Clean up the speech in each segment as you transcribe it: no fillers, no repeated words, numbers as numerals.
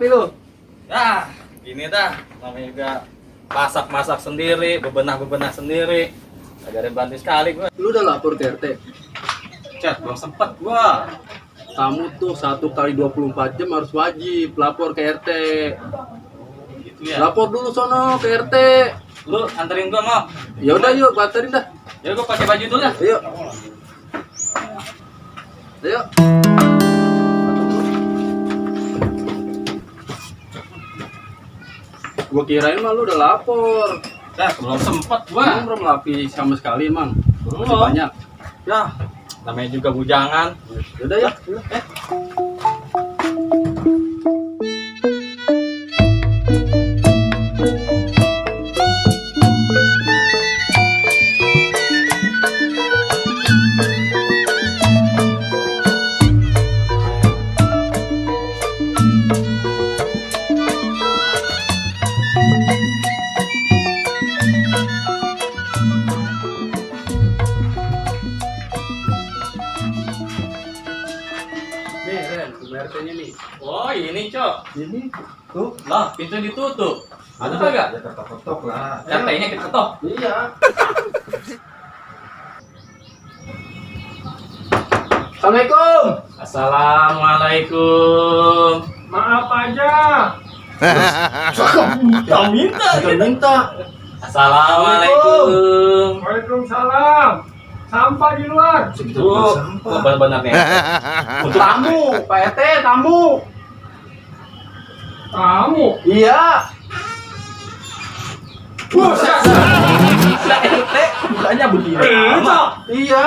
nih lu? Ya, gini dah. Namanya juga masak-masak sendiri, bebenah-bebenah sendiri. Gak ada yang bantu sekali gua. Lu udah lapor ke RT? Chat, belum sempet gua. Kamu tuh 1 kali 24 jam harus wajib lapor ke RT. Gitu ya. Lapor dulu sono ke RT. Lu anterin gua mau? Ya udah yuk, anterin dah. Ya gua pakai baju dulu dah. Ayo. Ayo. Gua kirain mah lu udah lapor. Chat, belum sempet gua. Emang belum lapis sama sekali, Mang. Masih Belum. banyak. Ya, namanya juga bujangan. Yaudah ya. Nih, Ren, RT-nya nih. Oh, ini, Cok. Ini tuh. Lah, pintu ditutup. Ada kagak? Ya ketok-ketok lah. RT-nya kita ketok. Iya. Assalamualaikum. Assalamualaikum. Maaf aja. Yang minta. Kita minta. Assalamualaikum. Waalaikumsalam. Sampah di luar. Tuh, benar-benar nih. Untuk Tamu, Pak RT, tamu. Kamu. Iya. Buset. RT bukannya begini. Itu. Iya.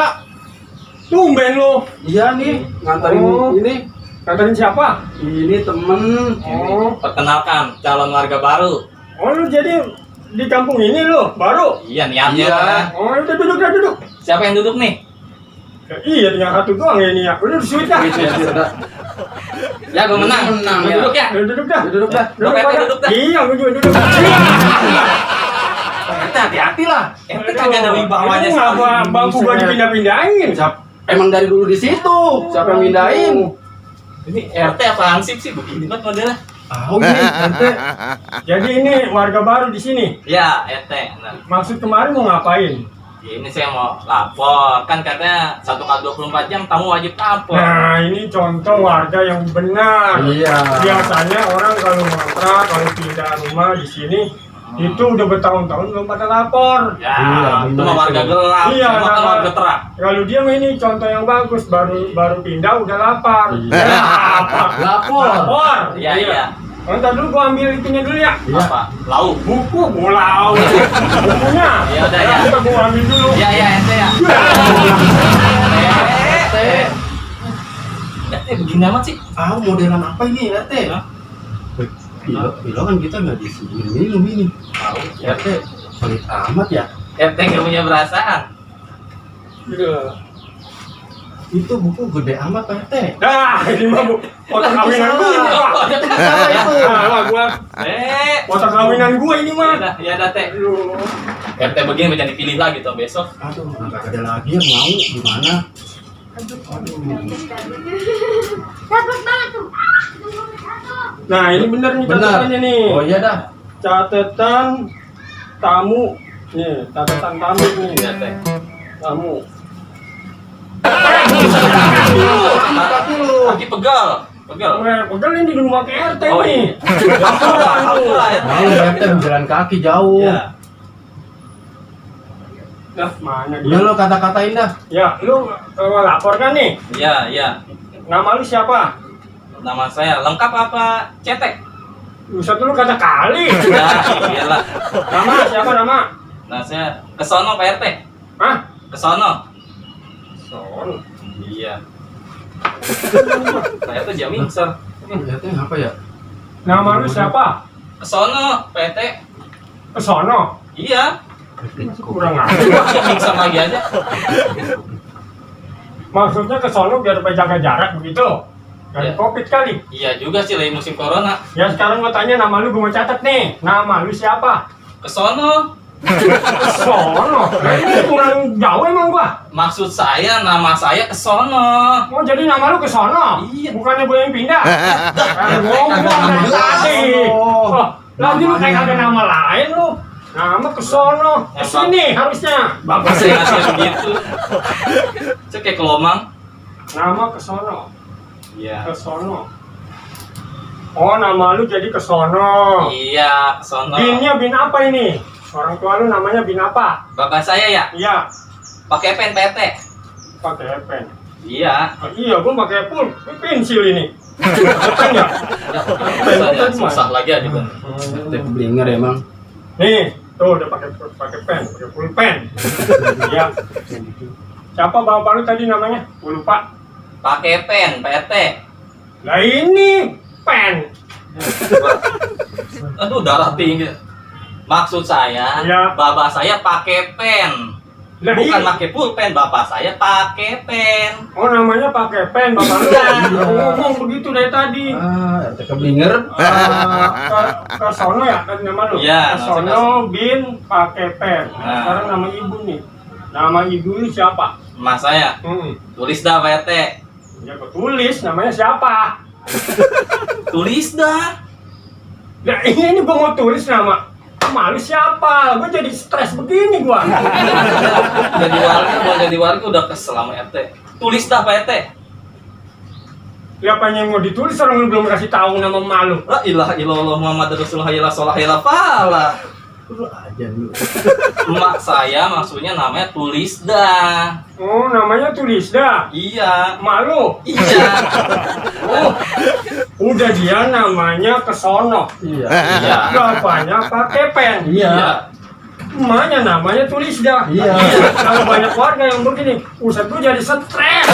Tumben lu. Iya nih, nganterin Oh. ini. Katain siapa? Ini temen. Oh. Perkenalkan, calon warga baru. Oh, lu jadi di kampung ini lu baru. Iya, niatnya Iya. mana? Oh, udah duduk dah duduk. Siapa yang duduk nih? Ya, iya tinggal satu doang ya ini ya. Udah sulit dah. Ya, gue menang. Menang, Gua ya. duduk ya. Udah duduk dah. Duduk dah. Duduk, RT, pada. duduk dah. Iya, gue juga duduk. RT hati-hati lah. RT kagak ada wibawanya Ini ngapa sekali. bangku gua dipindah-pindahin? Emang dari dulu di situ. Siapa yang mindahin? Ini RT apa hansip sih? Begini banget modelnya. Oh ini RT. Jadi ini warga baru di sini. Ya, RT. Nah, Maksud kemarin mau ngapain? ini saya mau lapor. Kan katanya 1 kali 24 jam tamu wajib lapor. Nah, ini contoh warga yang benar. Iya. Biasanya orang kalau ngontrak, kalau pindah rumah di sini, itu udah bertahun-tahun belum pada lapor. Ya, Iya, itu benar mah warga itu. gelap. Iya, Cuma kan nah. warga terang. Kalau dia mah ini contoh yang bagus, baru pindah udah lapar. Iya. Apa? Lapor. Lapor. Iya, iya. Ntar dulu gua ambil itunya dulu ya. Iya. Apa? Lauk. Buku bolau. Bukunya. Ya udah ya. Ntar gua ambil dulu. Iya, iya, RT ya. RT. RT begini amat sih. Ah, modelan apa ini RT? Hah? Bila kan kita nggak di sini minum ini. Tahu. RT pelit amat ya. RT nggak punya perasaan. Itu buku gede amat Pak RT. Nah, ini mah bu, foto kawinan gua. Salah itu. Nah, gua foto kawinan gua ini mah. Ya udah Teh. Aduh. RT begini bisa dipilih lagi tuh besok. Aduh, nggak ada lagi yang mau gimana? Dapat banget tuh. Nah, ini bener nih Benar. catatannya nih. Oh iya dah. Catatan tamu. Nih, catatan tamu nih. Iya Teh. Tamu. Kaki pegal. Pegal. Pegal ini di rumah RT Oh, nih. Alhamdulillah ya. Mau RT jalan kaki jauh. Iya. Nah, mana Udah dia? lo kata-katain dah. Ya, lu lapor kan nih? Iya, iya. Nama lu siapa? Nama saya lengkap apa? Cetek. Usah dulu kata kali. Ya, iyalah. Nama siapa nama? Nah, saya kesono Pak RT. Hah? Kesono. Son. Iya. Saya tuh jamin, Sir. RT apa ya? Nama lu siapa? Kesono, PT. Ke sono. Iya. Kurang aja. Pingsan lagi aja. Maksudnya ke sono biar supaya jaga jarak begitu. Dari Ya. Covid kali. Iya juga sih lagi musim corona. Ya sekarang gua tanya nama lu, gua mau catat nih. Nama lu siapa? Kesono. Sono. Ini kurang jauh emang gua. Maksud saya nama saya kesono. Oh jadi nama lu ke sono? Iya. Bukannya gue yang pindah? Ngomong dari tadi. Oh, lagi lu kayak ada nama lain lu. Nama ke sono. Ke sini harusnya. Bapak saya ngasih begitu. Cek kayak kelomang. Nama ke sono. Iya. Ke sono. Oh nama lu jadi ke sono. Iya, kesono. Binnya bin apa ini? Orang tua lu namanya bin apa? Bapak saya ya, Iya, pakai pen PT. pakai pen. Iya. Oh, iya, gua pakai pensil ini. Pen ya? Susah, susah lagi aja kan. Teh blinger emang. Nih, tuh udah pakai pen, pakai pulpen. Iya. Siapa bapak lu tadi namanya? Gua lupa. Pakai pen PT. Lah ini pen. Aduh, darah tinggi. Maksud saya, Iya. bapak saya pakai pen. Lah, Bukan iya. pakai pulpen, bapak saya pakai pen. Oh namanya pakai pen bapak lu. Ngomong begitu dari tadi. Ah, teh blinger. Ke sono ya kan nama lu? Iya, Ke sono bin pakai pen. Nah. Sekarang nama ibu nih. Nama ibu lu siapa? Mas saya, tulis dah PT. Ya gua tulis namanya siapa? Tulis dah. Nah ini gua mau tulis nama malu siapa? Gua jadi stres begini gua. Jadi warga, mau jadi warga udah kesel sama RT. Tulis dah PT. Siapa yang mau ditulis orang lu belum kasih tahu nama malu. La ilaha illallah Muhammad Rasulullah la ilaha illallah. Lu aja lu. Emak saya maksudnya namanya tulis dah. Oh namanya tulis dah. Iya. Malu. Iya. Oh udah dia namanya kesono. Iya. Iya. Bapaknya pakai pen. Iya. Emaknya namanya tulis dah. Iya. Kalau banyak warga yang begini, pusat gua jadi stres.